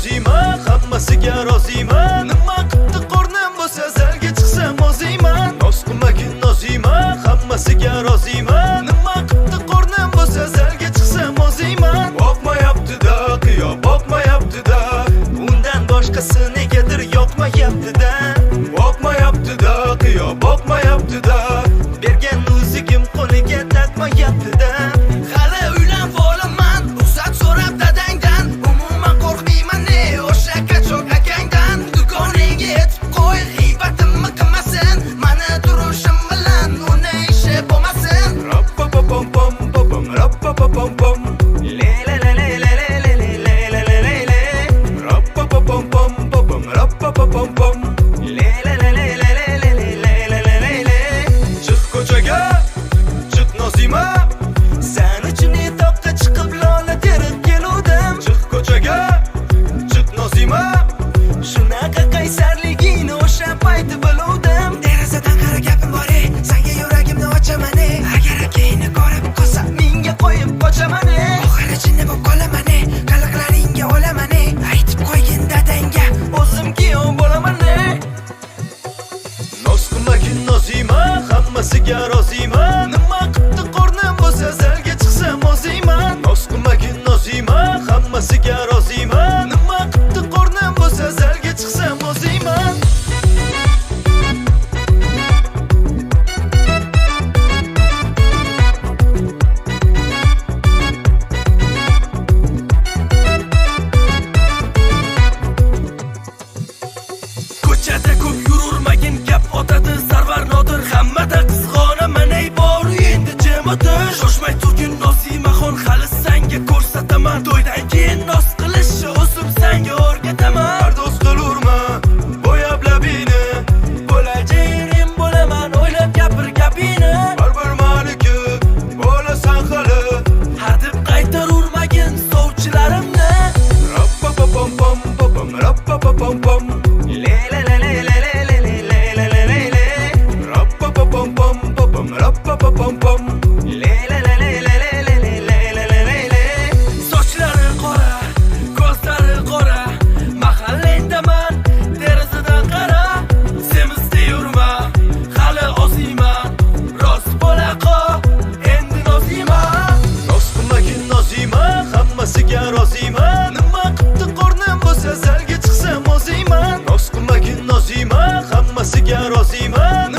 Nozima, hammasiga roziman. Nima qipti qornim bo'lsa, zalga chiqsam oziyman. Noz qilmagin, Nozima, hammasiga roziman. Nima qipti qornim bo'lsa, zalga chiqsam oziyman. Boqmayapti-da, qiyo boqmayapti-da. Undan boshqasi negadir yoqmayapti-da. Boqmayapti-da, qiyo boqmayapti-da. Bergan uzugim qo'liga taqmayapti-da. Hali uylanib olaman, ruxsat so'rab dadangdan. Umuman qo'rqmayman, ne o'sha качок akangdan. Dugoningga aytib qo'y, g'iybatimni qilmasin. Mani turishim bilan uni ishi bo'lmasin. Rappa-pa-pam-pam-pam, rappa-pa-pam-pam. Le le le le le le le le le le le le. Rappa-pa-pam-pam-pam, rappa-pa-pam-pam. Le le le le le le le le le le le le. Chiq ko'chaga, chiq, Nozima. San uchun toqqa chiqib lola terib keluvdim. Chiq ko'chaga, chiq, Nozima. Shunaqa qaysarligingni o'sha payti biluvdim. Derazadan qara, gapim bor, ey. Sanga yuragimni ochaman, ey. Agar akangni ko'rib qolsa, Menga qo'yib qochaman, ey. Oxiri jinni bo'lib qolaman, ey. Qiliqlaringga o'laman, ey. Aytib qo'ygin dadangga, O'zim kuyov bo'laman, ey. Noz qilmagin, Nozima, hammasiga roziman. Nima qipti qornim bo'lsa, zalga chiqsam oziyman. Noz qilmagin, Nozima, hammasiga roziman. Nima qipti qornim bo'lsa, zalga chiqsam oziyman. Ko'chada ko'p yururmagin, gap otadi Sarvar, Nodir. Hammada qizg'onaman, ey, bor endi jim o'tir. Shoshmay turgin, Nozimaxon, hali sanga ko'rsataman. To'ydan keyin noz qilishni o'zim sanga o'rgataman. Pardoz qilurma, bo'yab labini. Bo'lajak erim bo'laman, o'ylab gapir gapingni. Baribir maniki bo'lasan hali. Hadeb qaytarurmagin sovchilarimni. Rappa-pa-pam-pam-pam, rappa-pa-pam-pam. Le le le le le le le le le le le le. Rappa-pa-pam-pam-pam, rappa-pa-pam-pam. Le le le le le le le le le le le le. Sochlari qora, ko'zlari qora, mahallandaman, derazadan qara. Semiz deyurma, hali oziyman. Rost bo'la qol, endi, Nozima. Noz qilmagin, Nozima, hammasiga roziman. Nima qipti qornim bo'lsa, zalga chiqsam oziyman. Noz qilmagin, Nozima, hammasiga roziman.